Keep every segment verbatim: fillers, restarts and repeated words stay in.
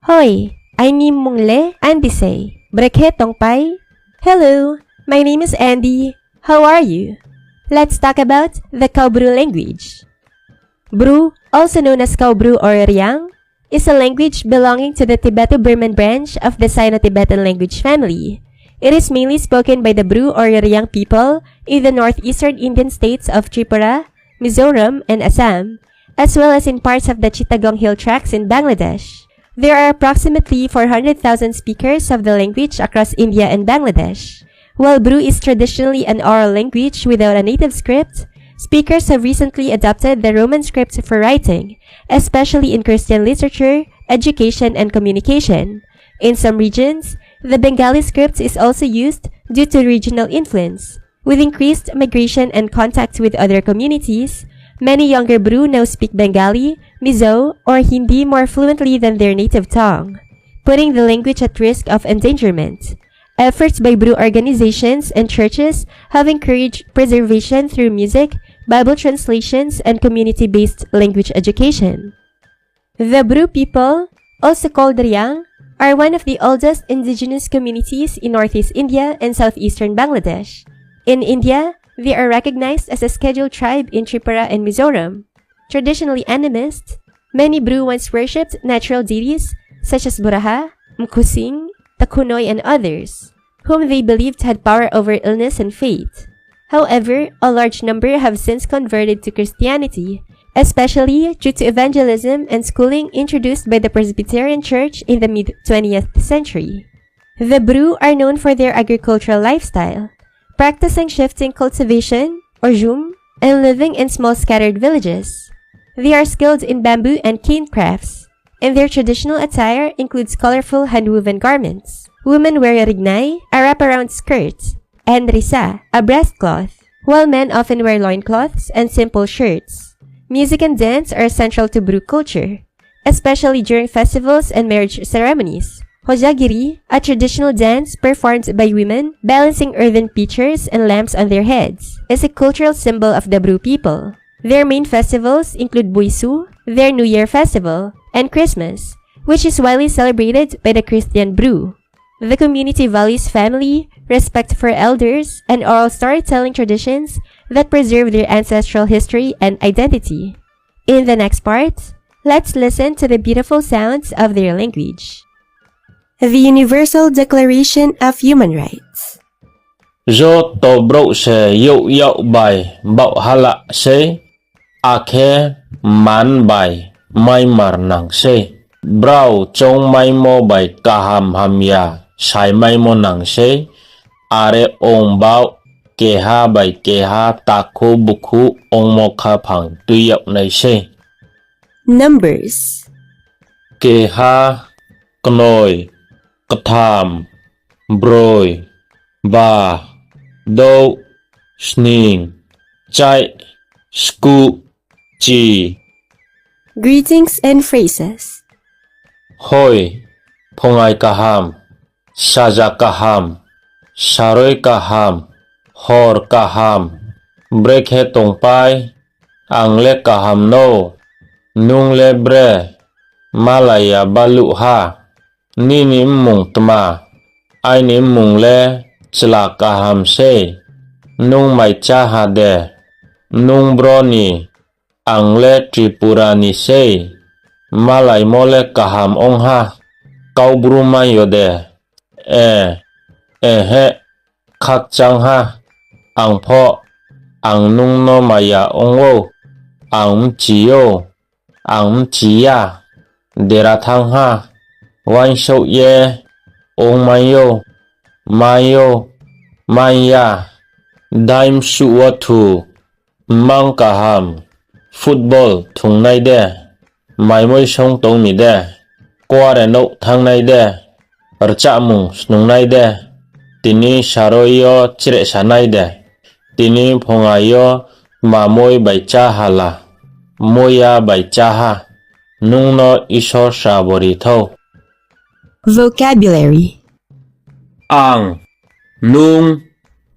Hoi, aini mmung le Andy sei. Brekhe tongpai? Hello, my name is Andy. How are you? Let's talk about the Kaubru language. Bru, also known as Kaubru or Reang, is a language belonging to the Tibeto-Burman branch of the Sino-Tibetan language family. It is mainly spoken by the Bru or Reang people in the northeastern Indian states of Tripura, Mizoram, and Assam, as well as in parts of the Chittagong Hill Tracts in Bangladesh. There are approximately four hundred thousand speakers of the language across India and Bangladesh. While Bru is traditionally an oral language without a native script, speakers have recently adopted the Roman script for writing, especially in Christian literature, education, and communication. In some regions, the Bengali script is also used due to regional influence. With increased migration and contact with other communities, many younger Bru now speak Bengali, Mizo, or Hindi more fluently than their native tongue, putting the language at risk of endangerment. Efforts by Bru organizations and churches have encouraged preservation through music, Bible translations, and community-based language education. The Bru people, also called Reang, are one of the oldest indigenous communities in northeast India and southeastern Bangladesh. In India, they are recognized as a scheduled tribe in Tripura and Mizoram. Traditionally animist, many Bru once worshipped natural deities such as Buraha, Mkhusing, Takhunoi, and others, whom they believed had power over illness and fate. However, a large number have since converted to Christianity, especially due to evangelism and schooling introduced by the Presbyterian Church in the mid twentieth century. The Bru are known for their agricultural lifestyle, practicing shifting cultivation, or jum, and living in small scattered villages. They are skilled in bamboo and cane crafts, and their traditional attire includes colorful hand-woven garments. Women wear rignai, a wraparound skirt, and risa, a breastcloth, while men often wear loincloths and simple shirts. Music and dance are central to Bru culture, especially during festivals and marriage ceremonies. Hojagiri, a traditional dance performed by women balancing earthen pitchers and lamps on their heads, is a cultural symbol of the Bru people. Their main festivals include Buisu, their New Year festival, and Christmas, which is widely celebrated by the Christian Bru. The community values family, respect for elders, and oral storytelling traditions that preserve their ancestral history and identity. In the next part, let's listen to the beautiful sounds of their language. The Universal Declaration of Human Rights. Joto brouh se youh yag bai baohhalah sei, akhe man bai maimar nang sei. Brao choungmaimo bai kaham hamya saimaimo nang sei, are ong baoh keha bai keha takhu bukhu ongmo khaphang tui yag nai sei. Numbers. Keha, knoi, ktham, broi, ba, douh, sning, chaih, skuh, chi. Greetings and phrases. Hoi, phungai kaham, saja kaham, saroi kaham, hor kaham, brekhe tongpai, ang le kaham no, nung le bre, malai ya baluh ha, nini mmung tma, aini mmung le chla kaham sei, nung maicha ha de, nung bro ni, ang le Tripura ni sei, malaimo le kaham ong ha, Kaubru mai yo de, e, ehe, khakchang ha, ang pho, ang nung no maya ong ou, ang bchi ou, ang bchi ya, dera thanng ha, uaingsouh ye, ongmai ou, mai ou, mai ya, dai bsuh wo thu, mmang kaham, football thungnai de, maimoi song tong mi de, kuare nouh thanngnai de, rchahmung snungnai de, tini saroi yo chrehsanai de, tini phungai yo mamoi bai chá hala, moiya bai chá ha, nung no Isor srabo ri thou. Vocabulary. Ang, nung,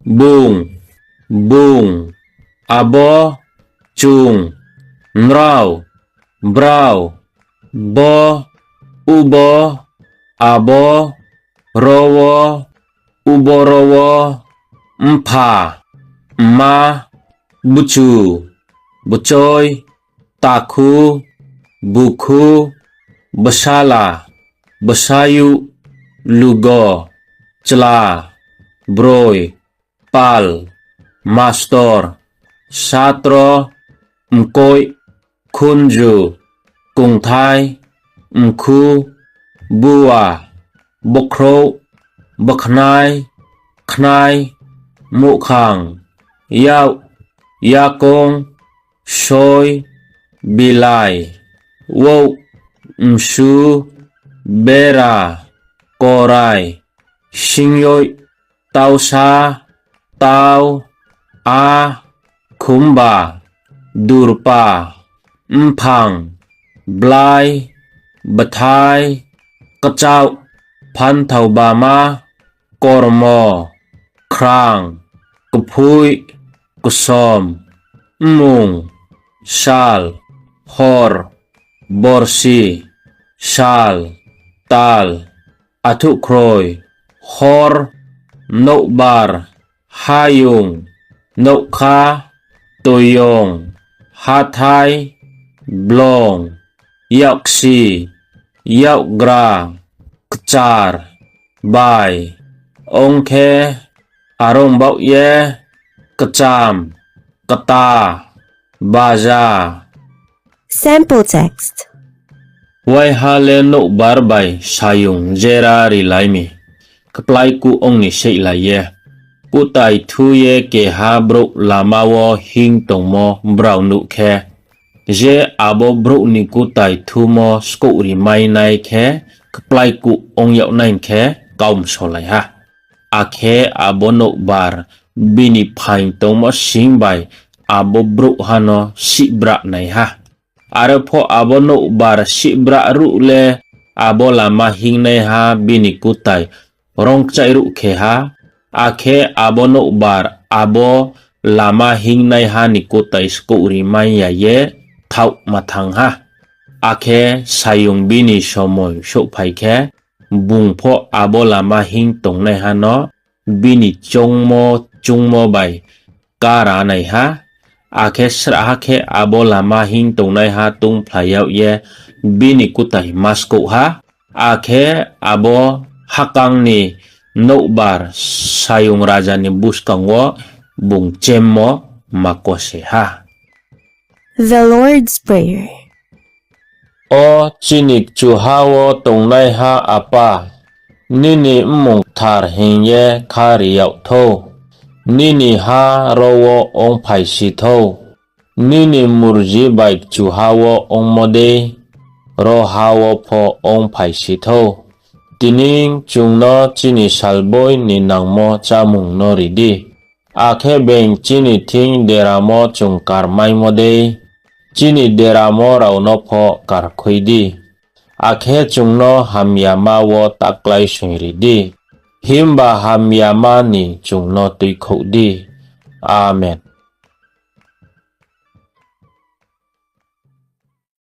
bung, bung, abo, chung, nrao, brao, bo, ubo, abo, ro wo, ubo ro wo, mpha, mma, bchu, bchoi, takhu, bukhu, bsala, bsayouh, lugo, chla, broi, pal, mastor, satro, mkoih, khunju, kongthai, mkhu, bua, bokhrouh, bkhnai, khnai, muhkhang, yak, yakoung, soi, bilai, wouh, msu, bera, korai, singyoih, tausa, tau, a, khumba, durpa, mphang, blai, bthai, kchaoh, phanthao bama, kormo, khrang, kphoih, ksom, mmung, sal, hor, borsi, sal, tal, athuhkhroi, hor, nouhbar, hayung, nougkha, toiyong, hathái, blong, yaksi, yakgra, kchar, bai, ong khe, are ong baoh ye, kcham, kta, baja. Sample text. Waiha le nouhbar bai sayung jera rilai mi, kplái kuh ong ni seihlai ye. Kutai thu ye keha brouh lama wo hinng tongmo brao nuh khe, je abo brouh ni kutai thumo skouhri mai nai khe, kplái kuh ong yag nai khe kaumsolai ha. Akhe abo nouhbar bini phaing tongmo sing bai abo brouhha no sihbra nai ha. Are pho abo nouhbar sihbra ruh le abo lama hinngnaiha bini kutai rongkchaih ruh khe ha, akhe abo nouhbar abo lama hinngnaiha ni kutai skouhri mai ya ye thaohma thanng ha. Akhe sayung bini somoi souhphai khe, bung pho abo lama hinng tongnaiha no bini choungmo choungmo bai kara nai ha. Akhe srahha khe abo lama hinng tongnaiha tungphlai yag ye bini kutai ma skouh ha. Akhe abo hakang ni nouhbar sayung raja ni buskang wo bung chemmo ma kose ha. The Lord's Prayer. O chini kchuha wo tongnaiha Apa, nini mmung kthar hing ye kha ri yag thou. Nini ha ro wo ongphaisi thou. Nini murji bai kchuha wo ongmo dei, ro ha wo pho ongphaisi thou. Tini chung no chini salboi ni nangmo chámung no ri di. Akhe being chini thing deramo chung karmaimo dei, chini deramo rao no pho karkhui di. Akhe chung no hamyama wo ta kláisoingri di, himba hamyama ni chung no tuikhouh di. Amen.